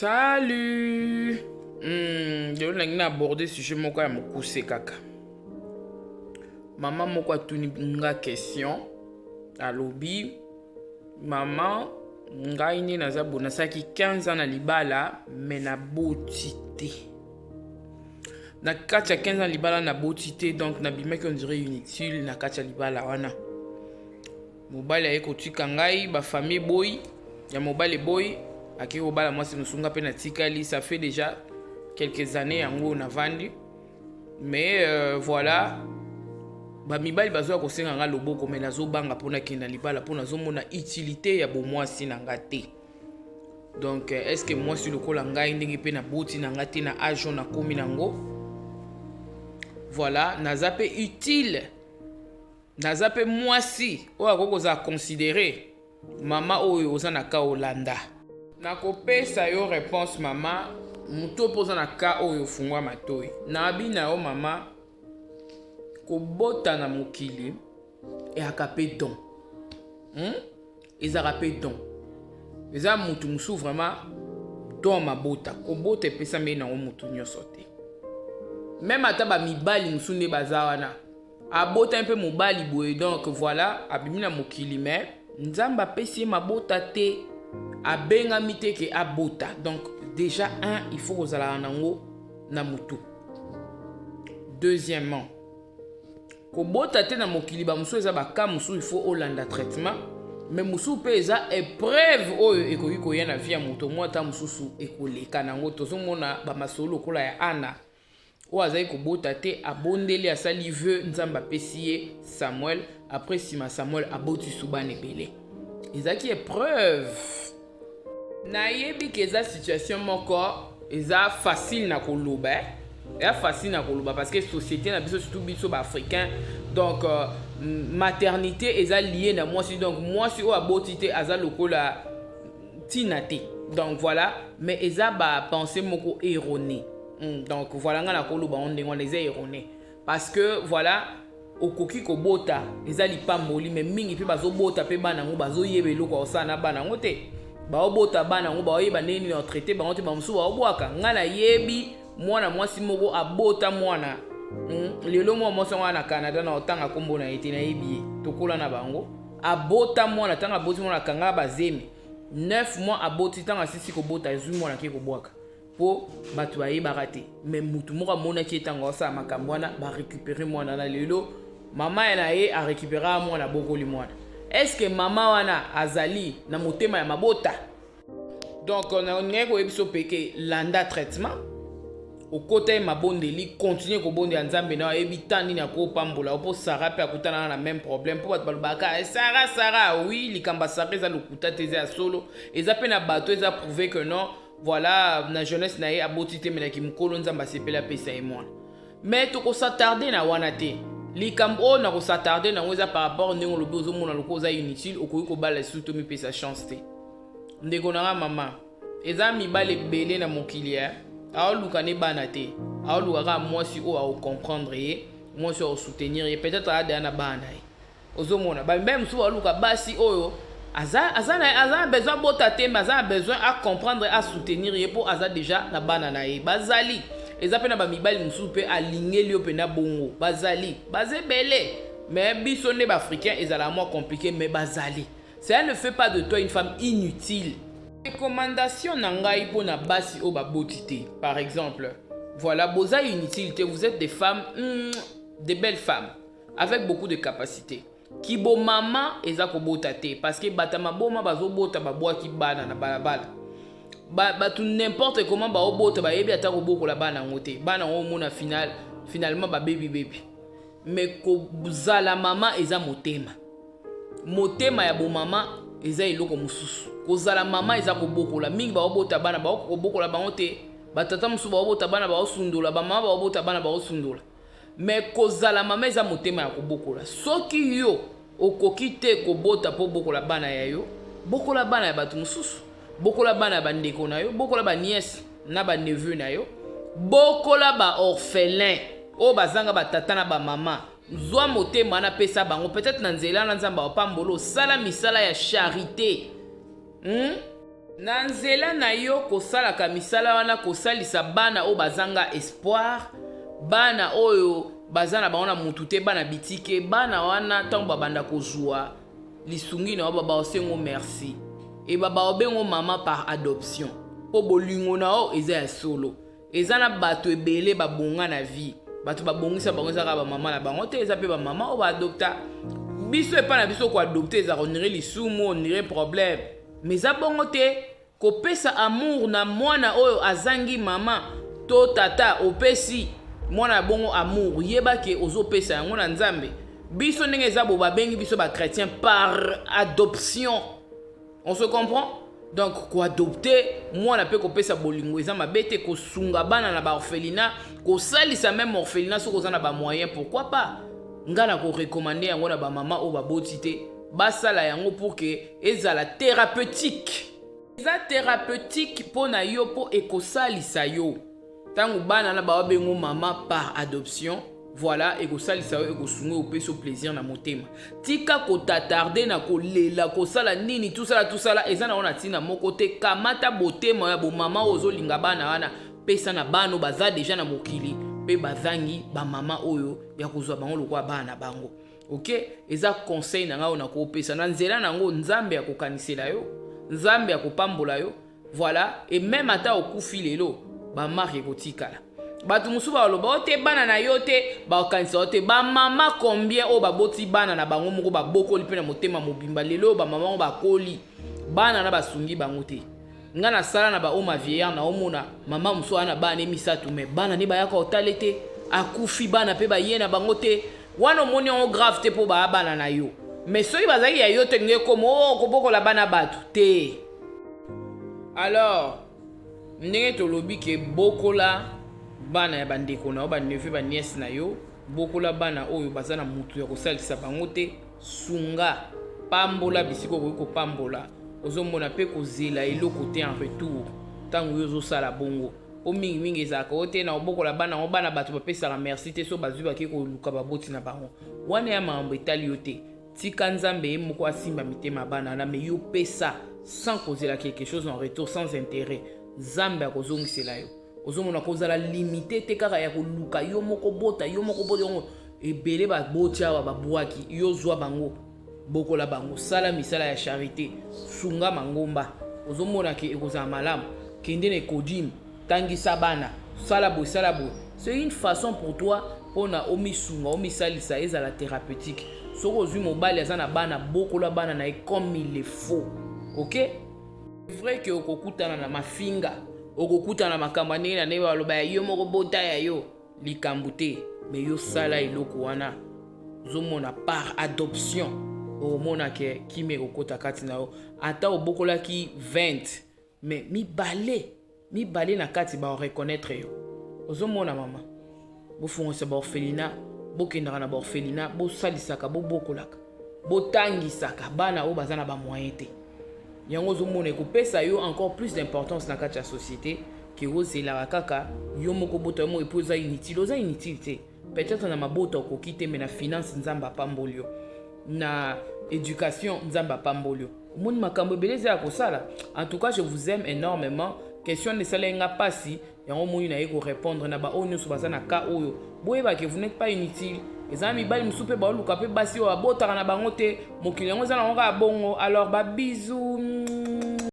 Salut! Lelo nalingi na aborder sujet moko ya mokuse kaka. Mama moko atuni nga question, alobi mama ngai nde naza boye, nasalaki 15 ans na libala mais naboti te. Na kati ya 15 ans libala naboti te, donc nabimaki on dirait inutile na kati ya libala wana. Mobali aye kotika ngai, ba famille eboyi, ya mobali eboyi, akei kobala mwasi mosusu, nga mpe natikali. Ça fait déjà quelques années yango navandi, mais voilà, bamibali bazoya kosenga nga loboko, mais nazobanga mpo nakende na libala, mpo nazomona utilité ya bomwasi na nga te. Donc est ce que mwasi lokola ngai, ndenge mpe naboti na nga te, na age oyo nakomi nango, voilà, naza mpe utile, naza mpe mwasi oyo akoki kozala considéré? Mama oyo oza na ka olanda, nakopesa yo réponse. Mama, moto mpo oza na ka oyo, ofungwa matoi. Nabi na yo mama, kobota na mokili eyaka mpe don, Ezalaka mpe don. Eza motu mosusu vraiment don mabota, kobota epesami nango motu nyonso te. Même ata bamibali mosusu nde baza wana, abotami mpe mobali boye, donc voilà, abimi na mokili, mais Nzambe apesi ye mabota te, abengami te ke abota. Donc déjà un, il faut kozalaka nango na motu. Deuxièmement, kobota te na mokili, bamosusu eza baka mosusu, il faut olanda traitement, mais mosusu mpe eza épreuve oyo ekoki koya na vie ya moto mwa ata mosusu ekoleka nango. Tozomona bamasolo lokola ya Ana oyo azali kobota te, abondeli, asali vœu, Nzambe apesi ye Samuel. Après, nsima Samuel aboti su bana ebele. Ezalaki épreuve. Nayebi ke eza situation moko eza facile na koloba, eh? Eza facile na koloba parce que société na biso, surtout biso baafricain, donc maternité eza lié na mwasi. Donc mwasi oyo aboti te aza lokola ntina te. Donc voilà, mais eza bapensée moko erroné. Donc voilà, nga nakoloba ngo ndenge wana, eza erroné parce que voilà, okoki kobota, eza lipamboli, mais mingi mpe bazobota mpe bana yango bazoyeba eloko ya kosala na bana yango te. Baobota bana yango, baoyeba ndenge nini otraite bango te, bamosusu baobwaka. Ngai nayebi mwana mwasi moko abota mwana, Lelo mwana mwasi yango na Canada, na otanga nkombo na ye te, nayebi ye, tokola na bango. Abota mwana, ntango aboti mwana akanga bazemi 9 mois. Aboti, ntango asisi kobota, azwi mwana ake kobwaka mpo bato bayebaka te. Mais mutu moko amonaki ye ntango asala makambo wana, barécupere mwana. Na lelo mama ya na ye arécupéraka mwana, abokoli mwana. Est-ce mama wana azali na motema ya mabota? Donc nalingai koyebi biso peke, landa traitement, okota ye mabondeli, continue kobondela Nzambe na ayebi ta nini akopambola. Mpo Sara mpe akutanaka na même problème. Mpo bato balobaka Sara, Sara, oui, likambo ya Sara eza lokuta te, eza ya solo, eza mpe na bato, eza prouvé que non, voilà, na jeunesse na ye aboti te, melaki mokolo Nzambe asepeli, apesa ye mwana. Mais tokos'attarder na wana te. Likambo oyo na kos'attarder nango eza par rapport ndenge olobi, ozomona lokola oza inutile, okoki kobala lisusu to mipesa chance te. Ndeko na nga mama, eza mibali ebele na mokili ya aoluka ne bana te, aoluka kaka mwasi oyo akocomprendre ye, mwasi oyo akosoutenir ye. Peut-être adaya na bana na ye. Ozomona bamibali mosusu baluka basi oyo aza na besoin abota te, mais aza na besoin acomprendre, asoutenir ye, mpo aza déjà na bana na ye. Bazali, eza mpe na bamibali mosusu mpe alingeli yo mpena bongo. Bazali, baza ebele, mais biso nde baafricain ezalaka mwa compliqué, mais bazali. Cela ne fait pas de toi une femme inutile. Recommandation na ngai mpona basi oyo baboti te, par exemple, voilà, boza inutile te. Vous êtes des femmes, des belles femmes avec beaucoup de capacité. Kibomama eza kobota te, parce que bato ya maboma bazobota, babwaki bana na balabala. Bato n'importe comment baobota, bayebi ata kobokola bana yango te. Bana yango omona finalement babebi bebi. Mais kozala mama eza motema, motema ya bomama eza eloko mosusu. Kozala mama eza kobokola. Mingi baobota bana, bakobokola bango te. Batata mosusu baobota bana, baosundola. Bamama baobota bana, baosundola. Mais kozala mama eza motema ya kobokola. Soki yo okoki te kobota mpo bokola bana ya yo, bokola bana ya bato mosusu, bokola bana ya bandeko na yo, bokola banièce na baneveu na yo, bokola baorphelin oyo bazanga batata na bamama. Zwa motema wana, pesa bango. Peut-être na nzela na Nzambe apambola. Osala misala ya charité, Na nzela na yo kosalaka misala wana, kosalisa bana oyo bazanga espoir, bana oyo baza na bango na mutu te, bana bitike, bana wana ntango babanda kozwa lisungi na yo, baba osengo merci e baba obengo mama par adoption, mpo bolingo na yo eza ya solo. Eza na bato ebele babonga na vie, bato babongisa bango eza kaka bamama na bango te, eza mpe bamama oyo baadopta biso. Epai na biso koadopte ezaka onire lisumu, onire problème, mais eza bongo te. Kopesa amour na mwana oyo azangi mama to tata, opesi mwana ya bongo amour, yeba ke ozopesa yango na Nzambe. Biso ndenge eza bo, babengi biso bachrétien par adoption, on se comprend. Donc koadopte mwana mpe kopesa bolingo eza mabe te. Kosunga bana na baorphelinat, kosalisa même orphelinat soki oza na bamoyen, pourquoi pas. Nga na korecommander yango na bamama oyo baboti te, basala yango pour ke ezala thérapeutique. Eza thérapeutique mpo na yo, mpo ekosalisa yo ntango bana na bawabengo mama par adoption. Voilà, ekosalisa yo, ekosunga yo, opesi yo plaisir na motema. Tika kotatarde na kolela, kosala nini, tusala tusala, eza nango na ntina moko te. Kamata botema ya bomama oyo ozolinga bana wana, pesa na bana oyo baza deja na mokili mpe bazangi bamama oyo ya kozwa bango lokola bana na bango. Ok, eza conseil na ngai oyo nakopesa. Na nzela na yango, Nzambe akokanisela yo, Nzambe akopambola yo. Voilà, et même ata okufi lelo, bamarque ekotikala. Bato mosusu baloba o te, bana na yo te, bakanisa yo te. Bamama combien oyo baboti bana na bango moko, babokoli mpe na motema mobimba, lelo oyo bamama oyo bakoli bana na basungi bango te? Nga nasala na bahome ya vieillard, naomona mama mosusu aya na bana ne misato, mais bana ne bayaka otale te. Akufi, bana mpe baye na bango te. Wana omoni yango grave te, mpo baya bana na yo. Mais soki bazalaki ya yo te, ndenge ekoma o kobokola bana bato te. Alors ndenge tolobi ke bokola bana ya bandeko na yo, baneveu, banièce na yo, bokola bana oyo baza na mutu ya kosalisa bango te, sunga, pambola bisika okoki kopambola. Ozomona mpe kozela eloko te en retour ntango yo ozosala bongo, mpo mingimingi ezalaka oyo te na kobokola bana yango, bana bato bapesaka merci te. So bazwi, bake koluka baboti na bango. Wana ya makambo etali yo te. Tika Nzambe ye moko asimba mitema ya bana wana. Mais yo pesa sans kozela quelque chose en retour, sans intérêt, Nzambe akozongisela yo. Ozomona, kozala limité te kaka ya koluka yo moko bota, yo moko bota yango. Ebele baboti awa babwaki yo. Zwa bango, bokola bango, sala misala ya charité, sunga mangomba. Ozomona ke ekozala malamu. Kende na ecodim, tangisa bana, sala boye, sala boye. C'est une façon pour toi mpona omisunga, omisalisa, ezala thérapeutique. Soki ozwi mobali aza na bana, bokola bana na ye comme il le faut. Ok, vrai ke okokutana na mafinga, okokutana na makambo ya ndenge na ndenge, baloba ya yo moko bota ya yo likambo te. Mais yo sala eloko wana, ozomona, par adoption, okomona ke kimia ekokota kati na yo. Ata obokolaki 20, mais mibale mibale na kati baoreconnaître yo. Ozomona, mama, bofungwisa baorphelinat, bokendaka na baorphelinat, bosalisaka, bobokolaka, botangisaka bana oyo baza na bamoyen te. Yango ozomona ekopesa yo encore plus d'importance na kati ya société ke ozelaka kaka yo moko bota yo moko. Epo oza inutile, oza inutile te. Peut-être na mabota okoki te, mais na finance Nzambe apamboli yo, na éducation Nzambe apamboli yo. Omoni makambo ebele eza ya kosala. En tout cas, je vous aime énormément. Question esala nga mpasi, yango omoni naye korépondre na baoyo nyonso baza na cas oyo. Boyebake, vous n'êtes pas inutile. Eza na mibali mosusu mpe baoluka mpe basi oyo babotaka na bango te. Mokili yango eza nango kaka bongo. Alors babisous.